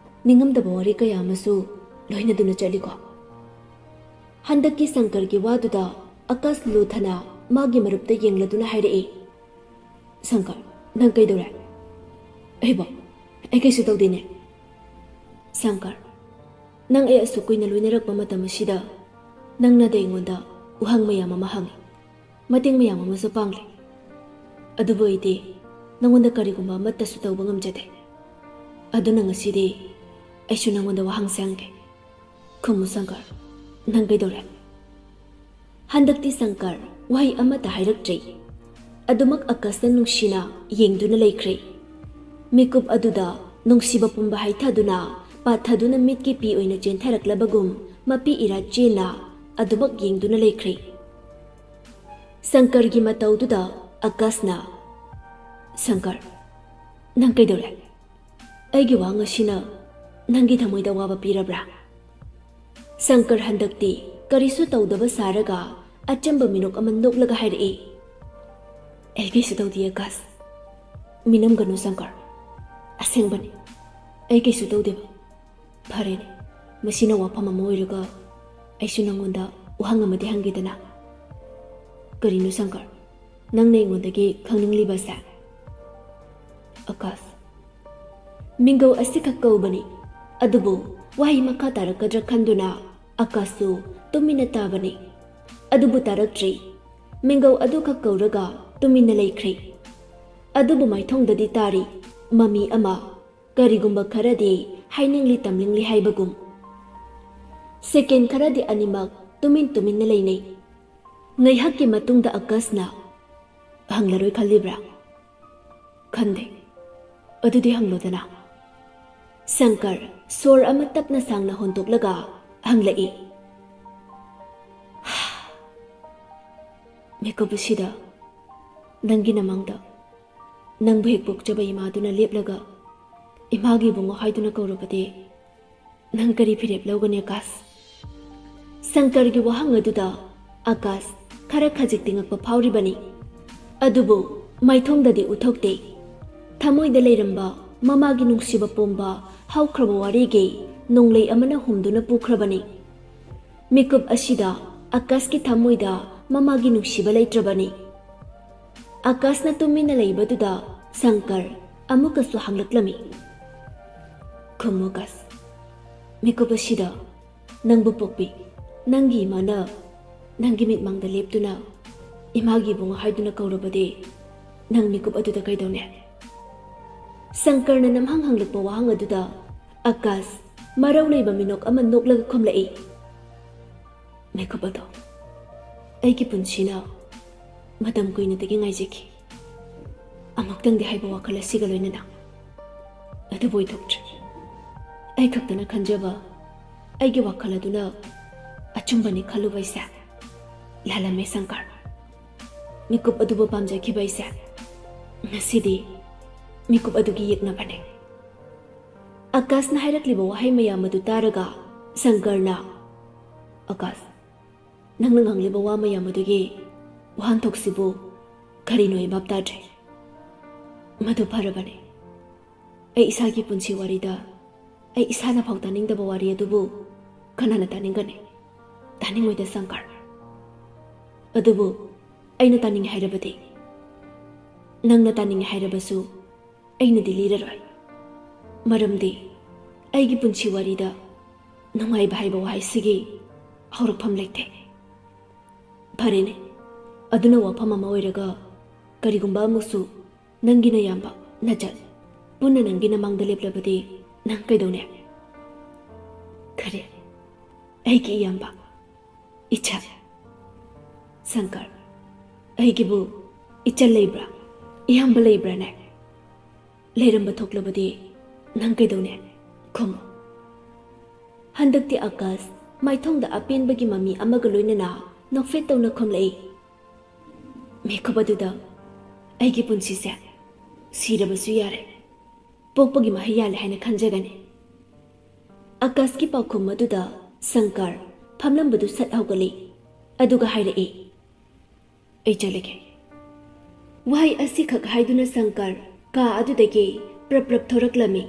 ꯅꯤꯡꯉꯝꯗꯕ ꯋꯥꯔꯤ ꯀꯌꯥ ꯑꯃꯁꯨ ꯂꯣꯏꯅꯗꯨꯅ ꯆꯠꯂꯤꯀꯣ?" ꯍꯟꯗꯛꯀꯤ ꯁꯪꯀꯔꯒꯤ ꯋꯥꯗꯨꯗ ꯑꯀꯥꯁ ꯂꯨꯊꯅ ꯃꯥꯒꯤ ꯃꯔꯨꯞꯇ ꯌꯦꯡꯂꯗꯨꯅ ꯍꯥꯏꯔꯛꯏ, "ꯁꯪꯀꯔ, ꯅꯪ ꯀꯩꯗꯧꯔꯦ?" "ꯑꯩꯕꯣ, ꯑꯩ ꯀꯩꯁꯨ ꯇꯧꯗꯦꯅꯦ꯫" "ꯁꯪꯀꯔ, ꯅꯪ ꯑꯩ ꯑꯁꯨꯛ ꯀꯨꯏꯅ ꯂꯣꯏꯅꯔꯛꯄ ꯃꯇꯝ ꯑꯁꯤꯗ ꯅꯪꯅꯗꯤ ꯑꯩꯉꯣꯟꯗ ꯋꯥꯍꯪ ꯃꯌꯥꯝ ꯑꯃ ꯍꯪꯉꯤ, ꯃꯇꯦꯡ ꯃꯌꯥꯝ ꯑꯃꯁꯨ ꯄꯥꯡꯂꯤ꯫ ꯑꯗꯨꯕꯨ ꯑꯩꯗꯤ ꯅꯪꯉꯣꯟꯗ ꯀꯔꯤꯒꯨꯝꯕ ꯑꯃꯠꯇꯁꯨ ꯇꯧꯕ ꯉꯝꯖꯗꯦ꯫ ꯑꯗꯨꯅ ꯉꯁꯤꯗꯤ ꯑꯩꯁꯨ ꯅꯪꯉꯣꯟꯗ ꯋꯥꯍꯪꯁꯦ ꯍꯪꯒꯦ꯫ ꯈꯨꯝꯃꯨ ꯁꯪꯀꯔ, ꯅꯪ ꯀꯩꯗꯧꯔꯦ?" ꯍꯟꯗꯛꯇꯤ ꯁꯪꯀꯔ ꯋꯥꯍꯩ ꯑꯃꯠꯇ ꯍꯥꯏꯔꯛꯇ꯭ꯔꯦ꯫ ꯑꯗꯨꯃꯛ ꯑꯀꯥꯁꯅ ꯅꯨꯡꯁꯤꯅ ꯌꯦꯡꯗꯨꯅ ꯂꯩꯈ꯭ꯔꯦ꯫ ꯃꯤꯀꯨꯞ ꯑꯗꯨꯗ ꯅꯨꯡꯁꯤꯕ ꯄꯨꯝꯕ ꯍꯩꯊꯗꯨꯅ, ꯄꯥꯊꯗꯨꯅ ꯃꯤꯠꯀꯤ ꯄꯤ ꯑꯣꯏꯅ ꯆꯦꯟꯊꯔꯛꯂꯕꯒꯨꯝ ꯃꯄꯤ ꯏꯔꯥ ꯆꯦꯟꯅ ꯑꯗꯨꯃꯛ ꯌꯦꯡꯗꯨꯅ ꯂꯩꯈ꯭ꯔꯦ꯫ ꯁꯪꯀꯔꯒꯤ ꯃꯇꯧꯗꯨꯗ ꯑꯀꯥꯁꯅ, "ꯁꯪꯀꯔ, ꯅꯪ ꯀꯩꯗꯧꯔꯦ? ꯑꯩꯒꯤ ꯋꯥꯍꯪ ꯑꯁꯤꯅ ꯅꯪꯒꯤ ꯊꯃꯣꯏꯗ ꯑꯋꯥꯕ ꯄꯤꯔꯕ꯭ꯔꯥ?" ꯁꯪꯀꯔ ꯍꯟꯗꯛꯇꯤ ꯀꯔꯤꯁꯨ ꯇꯧꯗꯕ ꯁꯥꯔꯒ ꯑꯆꯝꯕ ꯃꯤꯅꯣꯛ ꯑꯃ ꯅꯣꯛꯂꯒ ꯍꯥꯏꯔꯛꯏ, "ꯑꯩ ꯀꯩꯁꯨ ꯇꯧꯗꯦ ꯑꯀꯥꯁ꯫ ꯃꯤꯅꯝꯒꯅꯨ ꯁꯪꯀꯔ꯫ ꯑꯁꯦꯡꯕꯅꯤ, ꯑꯩ ꯀꯩꯁꯨ ꯇꯧꯗꯦꯕ꯫ ꯐꯔꯦꯅꯦ, ꯃꯁꯤꯅ ꯋꯥꯐꯝ ꯑꯃ ꯑꯣꯏꯔꯒ ꯑꯩꯁꯨ ꯅꯪꯉꯣꯟꯗ ꯋꯥꯍꯪ ꯑꯃꯗꯤ ꯍꯪꯒꯦꯗꯅ?" "ꯀꯔꯤꯅꯣ ꯁꯪꯀꯔ? ꯅꯪꯅ ꯑꯩꯉꯣꯟꯗꯒꯤ ꯈꯪꯅꯤꯡꯂꯤꯕꯁꯦ?" "ꯑꯀꯥꯁ, ꯃꯤꯡꯒꯧ ꯑꯁꯤꯈꯛ ꯀꯧꯕꯅꯤ, ꯑꯗꯨꯕꯨ ꯋꯥꯍꯩ ꯃꯈꯥ ꯇꯥꯔꯛꯀꯗ꯭ꯔꯥ ꯈꯟꯗꯨꯅ ꯑꯀꯥꯁꯁꯨ ꯇꯨꯃꯤꯟꯅ ꯇꯥꯕꯅꯤ꯫ ꯑꯗꯨꯕꯨ ꯇꯥꯔꯛꯇ꯭ꯔꯤ꯫ ꯃꯤꯡꯒꯧ ꯑꯗꯨꯈꯛ ꯀꯧꯔꯒ ꯇꯨꯃꯤꯟꯅ ꯂꯩꯈ꯭ꯔꯦ꯫ ꯑꯗꯨꯕꯨ ꯃꯥꯏꯊꯣꯡꯗꯗꯤ ꯇꯥꯔꯤ ꯃꯃꯤ ꯑꯃ, ꯀꯔꯤꯒꯨꯝꯕ ꯈꯔꯗꯤ ꯍꯥꯏꯅꯤꯡꯂꯤ ꯇꯝꯅꯤꯡꯂꯤ ꯍꯥꯏꯕꯒꯨꯝ꯫ ꯁꯦꯀꯦꯟ ꯈꯔꯗꯤ ꯑꯅꯤꯃꯛ ꯇꯨꯃꯤꯟ ꯇꯨꯃꯤꯟꯅ ꯂꯩꯅꯩ꯫ ꯉꯥꯏꯍꯥꯛꯀꯤ ꯃꯇꯨꯡꯗ ꯑꯀꯥꯁꯅ, "ꯍꯪꯂꯔꯣꯏ ꯈꯜꯂꯤꯕ꯭ꯔꯥ?" "ꯈꯟꯗꯦ꯫ ꯑꯗꯨꯗꯤ ꯍꯪꯂꯣꯗꯅ꯫" ꯁꯪꯀꯔ ꯁꯣꯔ ꯑꯃ ꯇꯞꯅ ꯁꯥꯡꯅ ꯍꯣꯟꯗꯣꯛꯂꯒ ꯍꯪꯂꯛꯏ, "ꯃꯤꯀꯨꯞ ꯑꯁꯤꯗ ꯅꯪꯒꯤ ꯅꯃꯥꯡꯗ ꯅꯪꯕꯨ ꯍꯦꯛ ꯄꯣꯛꯆꯕ ꯏꯃꯥꯗꯨꯅ ꯂꯦꯞꯂꯒ ꯏꯃꯥꯒꯤ ꯏꯕꯨꯡꯉꯣ ꯍꯥꯏꯗꯨꯅ ꯀꯧꯔꯕꯗꯤ ꯅꯪ ꯀꯔꯤ ꯐꯤꯔꯦꯞ ꯂꯧꯒꯅꯤ, ꯑꯀꯥꯁ?" ꯁꯪꯀꯔꯒꯤ ꯋꯥꯍꯪ ꯑꯗꯨꯗ ꯑꯀꯥꯁ ꯈꯔ ꯈꯖꯤꯛ ꯇꯤꯡꯉꯛꯄ ꯐꯥꯎꯔꯤꯕꯅꯤ꯫ ꯑꯗꯨꯕꯨ ꯃꯥꯏꯊꯣꯡꯗꯗꯤ ꯎꯠꯊꯣꯛꯇꯦ꯫ ꯊꯃꯣꯏꯗ ꯂꯩꯔꯝꯕ ꯃꯃꯥꯒꯤ ꯅꯨꯡꯁꯤꯕ ꯄꯣꯝꯕ ꯍꯧꯈ꯭ꯔꯕ ꯋꯥꯔꯤꯒꯤ ꯅꯣꯡꯂꯩ ꯑꯃꯅ ꯍꯨꯝꯗꯨꯅ ꯄꯨꯈ꯭ꯔꯕꯅꯤ꯫ ꯃꯤꯀꯨꯞ ꯑꯁꯤꯗ ꯑꯀꯥꯁꯀꯤ ꯊꯃꯣꯏꯗ ꯃꯃꯥꯒꯤ ꯅꯨꯡꯁꯤꯕ ꯂꯩꯇ꯭ꯔꯕꯅꯤ꯫ ꯑꯀꯥꯁꯅ ꯇꯨꯃꯤꯟꯅ ꯂꯩꯕꯗꯨꯗ ꯁꯪꯀꯔ ꯑꯃꯨꯛꯀꯁꯨ ꯍꯪꯂꯛꯂꯝꯃꯤ, "ꯈꯨꯝꯃꯨ ꯑꯀꯥꯁ, ꯃꯤꯀꯨꯞ ꯑꯁꯤꯗ ꯅꯪꯕꯨ ꯄꯣꯛꯄꯤ ꯅꯪꯒꯤ ꯏꯃꯥꯅ ꯅꯪꯒꯤ ꯃꯤꯠꯃꯥꯡꯗ ꯂꯦꯞꯇꯨꯅ ꯏꯃꯥꯒꯤ ꯏꯕꯨꯡꯉꯣ ꯍꯥꯏꯗꯨꯅ ꯀꯧꯔꯕꯗꯤ ꯅꯪ ꯃꯤꯀꯨꯞ ꯑꯗꯨꯗ ꯀꯩꯗꯧꯅꯤ?" ꯁꯪꯀꯔꯅ ꯅꯝꯍꯪ ꯍꯪꯂꯛꯄ ꯋꯥꯍꯪ ꯑꯗꯨꯗ ꯑꯀꯥꯁ ꯃꯔꯧ ꯂꯩꯕ ꯃꯤꯅꯣꯛ ꯑꯃ ꯅꯣꯛꯂꯒ ꯈꯨꯝꯂꯛꯏ, "ꯃꯤꯀꯨꯞ ꯑꯗꯣ ꯑꯩꯒꯤ ꯄꯨꯟꯁꯤꯅ ꯃꯇꯝ ꯀꯨꯏꯅꯗꯒꯤ ꯉꯥꯏꯖꯈꯤ꯫ ꯑꯃꯨꯛꯇꯪꯗꯤ ꯍꯥꯏꯕ ꯋꯥꯈꯜ ꯑꯁꯤꯒ ꯂꯣꯏꯅꯅ꯫ ꯑꯗꯨꯕꯨ ꯑꯣꯏꯊꯣꯛꯇ꯭ꯔꯦ꯫ ꯑꯩ ꯈꯛꯇꯅ ꯈꯟꯖꯕ ꯑꯩꯒꯤ ꯋꯥꯈꯜ ꯑꯗꯨꯅ ꯑꯆꯨꯝꯕꯅꯤ ꯈꯜꯂꯨꯕ ꯑꯩꯁꯦ ꯂꯥꯜꯂꯝꯃꯦ ꯁꯪꯀꯔ꯫ ꯃꯤꯀꯨꯞ ꯑꯗꯨꯕꯨ ꯄꯥꯝꯖꯈꯤꯕ ꯑꯩꯁꯦ ꯉꯁꯤꯗꯤ ꯃꯤꯀꯨꯞ ꯑꯗꯨꯒꯤ ꯌꯦꯛꯅꯕꯅꯦ꯫" ꯑꯀꯥꯁꯅ ꯍꯥꯏꯔꯛꯂꯤꯕ ꯋꯥꯍꯩ ꯃꯌꯥꯝ ꯑꯗꯨ ꯇꯥꯔꯒ ꯁꯪꯀꯔꯅ, "ꯑꯀꯥꯁ, ꯅꯪꯅ ꯉꯥꯡꯂꯤꯕ ꯋꯥ ꯃꯌꯥꯝ ꯑꯗꯨꯒꯤ ꯋꯥꯍꯟꯊꯣꯛꯁꯤꯕꯨ ꯀꯔꯤꯅꯣ ꯑꯩ ꯚꯥꯞ ꯇꯥꯗ꯭ꯔꯦ꯫" "ꯃꯗꯨ ꯐꯔꯕꯅꯤ꯫ ꯑꯩ ꯏꯁꯥꯒꯤ ꯄꯨꯟꯁꯤ ꯋꯥꯔꯤꯗ ꯑꯩ ꯏꯁꯥꯅ ꯐꯥꯎ ꯇꯥꯅꯤꯡꯗꯕ ꯋꯥꯔꯤ ꯑꯗꯨꯕꯨ ꯀꯅꯥꯅ ꯇꯥꯅꯤꯡꯒꯅꯤ? ꯇꯥꯅꯤꯡꯉꯣꯏꯗ ꯁꯪꯀꯔ꯫ ꯑꯗꯨꯕꯨ ꯑꯩꯅ ꯇꯥꯅꯤꯡꯉꯦ ꯍꯥꯏꯔꯕꯗꯤ? ꯅꯪꯅ ꯇꯥꯅꯤꯡꯉꯦ ꯍꯥꯏꯔꯕꯁꯨ ꯑꯩꯅꯗꯤ ꯂꯤꯔꯔꯣꯏ꯫ ꯃꯔꯝꯗꯤ ꯑꯩꯒꯤ ꯄꯨꯟꯁꯤ ꯋꯥꯔꯤꯗ ꯅꯨꯡꯉꯥꯏꯕ ꯍꯥꯏꯕ ꯋꯥꯍꯩꯁꯤꯒꯤ ꯍꯧꯔꯛꯐꯝ ꯂꯩꯇꯦ꯫ ꯐꯔꯦꯅꯦ, ꯑꯗꯨꯅ ꯋꯥꯐꯝ ꯑꯃ ꯑꯣꯏꯔꯒ, ꯀꯔꯤꯒꯨꯝꯕ ꯑꯃꯨꯛꯁꯨ ꯅꯪꯒꯤ ꯅꯌꯥꯝꯕ, ꯅꯆꯟ, ꯄꯨꯟꯅ ꯅꯪꯒꯤ ꯅꯃꯥꯡꯗ ꯂꯦꯞꯂꯕꯗꯤ ꯅꯪ ꯀꯩꯗꯧꯅꯤ? ꯈꯔꯦ, ꯑꯩꯒꯤ ꯏꯌꯥꯝꯕ, ꯏꯆꯟ꯫ ꯁꯪꯀꯔ, ꯑꯩꯒꯤꯕꯨ ꯏꯆꯟ ꯂꯩꯕ꯭ꯔꯥ? ꯏꯌꯥꯝꯕ ꯂꯩꯕ꯭ꯔꯥꯅꯦ? ꯂꯩꯔꯝꯕ ꯊꯣꯛꯂꯕꯗꯤ ꯅꯪ ꯀꯩꯗꯧꯅꯤ? ꯈꯨꯝꯃꯨ꯫ ꯍꯟꯗꯛꯇꯤ ꯑꯀꯥꯁ ꯃꯥꯏꯊꯣꯡꯗ ꯑꯄꯦꯟꯕꯒꯤ ꯃꯃꯤ ꯑꯃꯒ ꯂꯣꯏꯅꯅ ꯅꯣꯛꯐꯦꯠ ꯇꯧꯅ ꯈꯨꯝꯂꯛꯏ꯫ ꯃꯤꯀꯨꯞ ꯑꯗꯨꯗ ꯑꯩꯒꯤ ꯄꯨꯟꯁꯤꯁꯦ ꯁꯤꯔꯕꯁꯨ ꯌꯥꯔꯦ, ꯄꯣꯛꯄꯒꯤ ꯃꯍꯩ ꯌꯥꯜꯂꯦ ꯍꯥꯏꯅ ꯈꯟꯖꯒꯅꯤ꯫ ꯑꯀꯥꯁꯀꯤ ꯄꯥꯎꯈꯨꯝ ꯑꯗꯨꯗ ꯁꯪꯀꯔ ꯐꯝꯂꯝꯕꯗꯨ ꯁꯠ ꯍꯧꯒꯠꯂꯤ, ꯑꯗꯨꯒ ꯍꯥꯏꯔꯛꯏ, "ꯑꯩ ꯆꯠꯂꯒꯦ"꯫ ꯋꯥꯍꯩ ꯑꯁꯤꯈꯛ ꯍꯥꯏꯗꯨꯅ ꯁꯪꯀꯔ ꯀꯥ ꯑꯗꯨꯗꯒꯤ ꯄ꯭ꯔꯞ ꯄ꯭ꯔꯞ ꯊꯣꯔꯛꯂꯝꯃꯤ꯫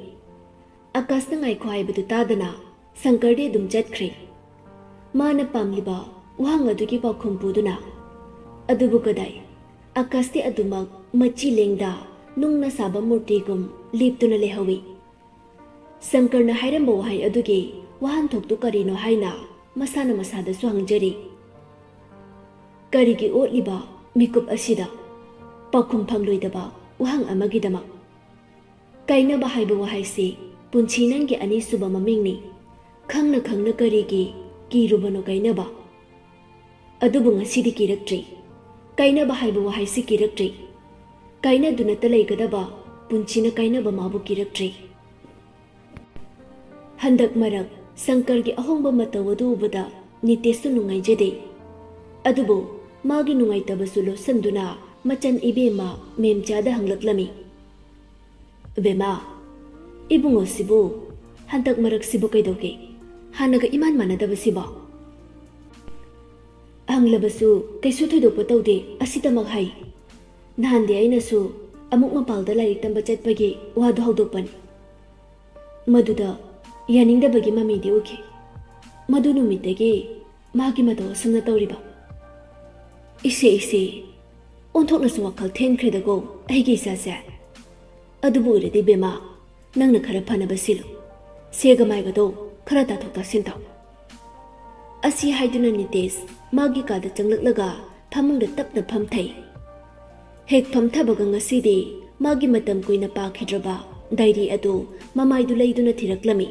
ꯑꯀꯥꯁꯅ ꯉꯥꯏꯈꯣ ꯍꯥꯏꯕꯗꯨ ꯇꯥꯗꯅ ꯁꯪꯀꯔꯗꯤ ꯑꯗꯨꯝ ꯆꯠꯈ꯭ꯔꯦ, ꯃꯥꯅ ꯄꯥꯝꯂꯤꯕ ꯋꯥꯍꯪ ꯑꯗꯨꯒꯤ ꯄꯥꯎꯈꯨꯝ ꯄꯨꯗꯨꯅ꯫ ꯑꯗꯨꯕꯨ ꯀꯗꯥꯏ, ꯑꯀꯥꯁꯇꯤ ꯑꯗꯨꯃꯛ ꯃꯆꯤ ꯂꯦꯡꯗ ꯅꯨꯡꯅ ꯁꯥꯕ ꯃꯨꯔꯇꯤꯒꯨꯝ ꯂꯦꯞꯇꯨꯅ ꯂꯩꯍꯧꯏ꯫ ꯁꯪꯀꯔꯅ ꯍꯥꯏꯔꯝꯕ ꯋꯥꯍꯩ ꯑꯗꯨꯒꯤ ꯋꯥꯍꯟꯊꯣꯛꯇꯨ ꯀꯔꯤꯅꯣ ꯍꯥꯏꯅ ꯃꯁꯥꯅ ꯃꯁꯥꯗꯁꯨ ꯍꯪꯖꯔꯤ꯫ ꯀꯔꯤꯒꯤ ꯑꯣꯠꯂꯤꯕ ꯃꯤꯀꯨꯞ ꯑꯁꯤꯗ? ꯄꯥꯎꯈꯨꯝ ꯐꯪꯂꯣꯏꯗꯕ ꯋꯥꯍꯪ ꯑꯃꯒꯤꯗꯃꯛ꯫ ꯀꯥꯏꯅꯕ ꯍꯥꯏꯕ ꯋꯥꯍꯩꯁꯤ ꯄꯨꯟꯁꯤ ꯅꯪꯒꯤ ꯑꯅꯤꯁꯨꯕ ꯃꯃꯤꯡꯅꯤ꯫ ꯈꯪꯅ ꯈꯪꯅ ꯀꯔꯤꯒꯤ ꯀꯤꯔꯨꯕꯅꯣ ꯀꯥꯏꯅꯕ? ꯑꯗꯨꯕꯨ ꯉꯁꯤꯗꯤ ꯀꯤꯔꯛꯇ꯭ꯔꯤ꯫ ꯀꯥꯏꯅꯕ ꯍꯥꯏꯕ ꯋꯥꯍꯩꯁꯤ ꯀꯤꯔꯛꯇ꯭ꯔꯤ꯫ ꯀꯥꯏꯅꯗꯨꯅꯇ ꯂꯩꯒꯗꯕ ꯄꯨꯟꯁꯤꯅ ꯀꯥꯏꯅꯕ ꯃꯥꯕꯨ ꯀꯤꯔꯛꯇ꯭ꯔꯤ꯫ ꯍꯟꯗꯛ ꯃꯔꯛ ꯁꯪꯀꯔꯒꯤ ꯑꯍꯣꯡꯕ ꯃꯇꯧ ꯑꯗꯨ ꯎꯕꯗ ꯅꯤꯇꯦꯁꯁꯨ ꯅꯨꯡꯉꯥꯏꯖꯗꯦ꯫ ꯑꯗꯨꯕꯨ ꯃꯥꯒꯤ ꯅꯨꯡꯉꯥꯏꯇꯕꯁꯨ ꯂꯣꯠꯁꯤꯟꯗꯨꯅ ꯃꯆꯟ ꯏꯕꯦꯝꯃ ꯃꯦꯝꯆꯥꯗ ꯍꯪꯂꯛꯂꯝꯃꯤ꯫ "ꯕꯦꯝꯃ, ꯏꯕꯨꯡꯉꯣꯁꯤꯕꯨ ꯍꯟꯗꯛ ꯃꯔꯛꯁꯤꯕꯨ ꯀꯩꯗꯧꯒꯦ? ꯍꯥꯟꯅꯒ ꯏꯃꯥꯟ ꯃꯥꯟꯅꯗꯕꯁꯤꯕꯣ?" ꯍꯪꯂꯕꯁꯨ ꯀꯩꯁꯨ ꯊꯣꯏꯗꯣꯛꯄ ꯇꯧꯗꯦ, ꯑꯁꯤꯇꯃꯛ ꯍꯥꯏ꯫ ꯅꯍꯥꯟꯗꯤ ꯑꯩꯅꯁꯨ ꯑꯃꯨꯛ ꯃꯄꯥꯜꯗ ꯂꯥꯏꯔꯤꯛ ꯇꯝꯕ ꯆꯠꯄꯒꯤ ꯋꯥꯗꯨ ꯍꯧꯗꯣꯛꯄꯅꯤ꯫ ꯃꯗꯨꯗ ꯌꯥꯅꯤꯡꯗꯕꯒꯤ ꯃꯃꯤꯗꯤ ꯎꯈꯤ꯫ ꯃꯗꯨ ꯅꯨꯃꯤꯠꯇꯒꯤ ꯃꯥꯒꯤ ꯃꯇꯧ ꯑꯁꯨꯝꯅ ꯇꯧꯔꯤꯕ꯫ "ꯏꯁꯦ, ꯏꯁꯦ, ꯑꯣꯟꯊꯣꯛꯅꯁꯨ ꯋꯥꯈꯜ ꯊꯦꯟꯈ꯭ꯔꯦꯗꯀꯣ ꯑꯩꯒꯤ ꯏꯆꯥꯁꯦ꯫ ꯑꯗꯨꯕꯨ ꯑꯣꯏꯔꯗꯤ ꯕꯦꯝꯃ, ꯅꯪꯅ ꯈꯔ ꯐꯅꯕ ꯁꯤꯜꯂꯨ꯫ ꯁꯦꯒ ꯃꯥꯏꯒꯗꯣ ꯈꯔ ꯇꯥꯊꯣꯛ ꯇꯥꯁꯤꯟ ꯇꯧ"꯫ ꯑꯁꯤ ꯍꯥꯏꯗꯨꯅ ꯅꯤꯇꯦꯁ ꯃꯥꯒꯤ ꯀꯥꯗ ꯆꯪꯂꯛꯂꯒ ꯐꯃꯨꯡꯗ ꯇꯞꯅ ꯐꯝꯊꯩ꯫ ꯍꯦꯛ ꯐꯝꯊꯕꯒ ꯉꯁꯤꯗꯤ ꯃꯥꯒꯤ ꯃꯇꯝ ꯀꯨꯏꯅ ꯄꯥꯈꯤꯗ꯭ꯔꯕ ꯗꯥꯏꯔꯤ ꯑꯗꯨ ꯃꯃꯥꯏꯗꯨ ꯂꯩꯗꯨꯅ ꯊꯤꯔꯛꯂꯝꯃꯤ꯫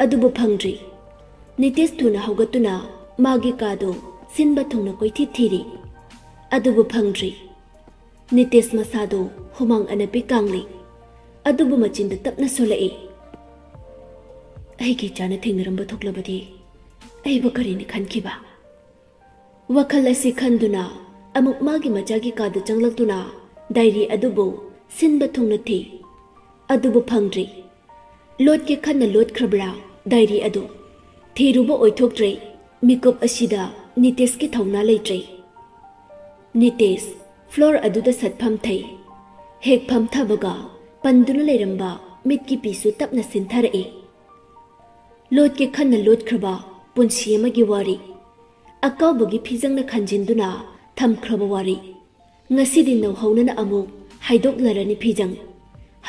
ꯑꯗꯨꯕꯨ ꯐꯪꯗ꯭ꯔꯤ꯫ ꯅꯤꯇꯦꯁ ꯊꯨꯅ ꯍꯧꯒꯠꯇꯨꯅ ꯃꯥꯒꯤ ꯀꯥꯗꯨ ꯁꯤꯟꯕ ꯊꯨꯡꯅ ꯀꯣꯏꯊꯤ ꯊꯤꯔꯤ꯫ ꯑꯗꯨꯕꯨ ꯐꯪꯗ꯭ꯔꯤ꯫ ꯅꯤꯇꯦꯁ ꯃꯁꯥꯗꯨ ꯍꯨꯃꯥꯡ ꯑꯅꯞꯄꯤ ꯀꯥꯡꯂꯤ꯫ ꯑꯗꯨꯕꯨ ꯃꯆꯤꯟꯗ ꯇꯞꯅ ꯁꯣꯜꯂꯛꯏ꯫ "ꯑꯩꯒꯤ ꯏꯆꯥꯅ ꯊꯦꯡꯅꯔꯝꯕ ꯊꯣꯛꯂꯕꯗꯤ ꯑꯩꯕꯨ ꯀꯔꯤꯅꯤ ꯈꯟꯈꯤꯕ?" ꯋꯥꯈꯜ ꯑꯁꯤ ꯈꯟꯗꯨꯅ ꯑꯃꯨꯛ ꯃꯥꯒꯤ ꯃꯆꯥꯒꯤ ꯀꯥꯗ ꯆꯪꯂꯛꯇꯨꯅ ꯗꯥꯏꯔꯤ ꯑꯗꯨꯕꯨ ꯁꯤꯟꯕ ꯊꯨꯡꯅ ꯊꯤ꯫ ꯑꯗꯨꯕꯨ ꯐꯪꯗ꯭ꯔꯤ꯫ ꯂꯣꯠꯀꯦ ꯈꯟꯅ ꯂꯣꯠꯈ꯭ꯔꯕ꯭ꯔꯥ ꯗꯥꯏꯔꯤ ꯑꯗꯨ? ꯊꯤꯔꯨꯕ ꯑꯣꯏꯊꯣꯛꯇ꯭ꯔꯦ꯫ ꯃꯤꯀꯨꯞ ꯑꯁꯤꯗ ꯅꯤꯇꯦꯁꯀꯤ ꯊꯧꯅꯥ ꯂꯩꯇ꯭ꯔꯦ꯫ ꯅꯤꯇꯦꯁ ꯐ꯭ꯂꯣꯔ ꯑꯗꯨꯗ ꯁꯠ ꯐꯝꯊꯩ꯫ ꯍꯦꯛ ꯐꯝꯊꯕꯒ ꯄꯟꯗꯨꯅ ꯂꯩꯔꯝꯕ ꯃꯤꯠꯀꯤ ꯄꯤꯁꯨ ꯇꯞꯅ ꯁꯤꯟꯊꯔꯛꯏ꯫ ꯂꯣꯠꯀꯦ ꯈꯟꯅ ꯂꯣꯠꯈ꯭ꯔꯕ ꯄꯨꯟꯁꯤ ꯑꯃꯒꯤ ꯋꯥꯔꯤ꯫ ꯑꯀꯥꯎꯕꯒꯤ ꯐꯤꯖꯪꯅ ꯈꯟꯖꯤꯟꯗꯨꯅ ꯊꯝꯈ꯭ꯔꯕ ꯋꯥꯔꯤ꯫ ꯉꯁꯤꯗꯤ ꯅꯧꯍꯧꯅꯅ ꯑꯃꯨꯛ ꯍꯥꯏꯗꯣꯛꯂꯔꯅꯤ ꯐꯤꯖꯪ꯫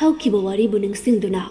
ꯍꯧꯈꯤꯕ ꯋꯥꯔꯤꯕꯨ ꯅꯤꯡꯁꯤꯡꯗꯨꯅ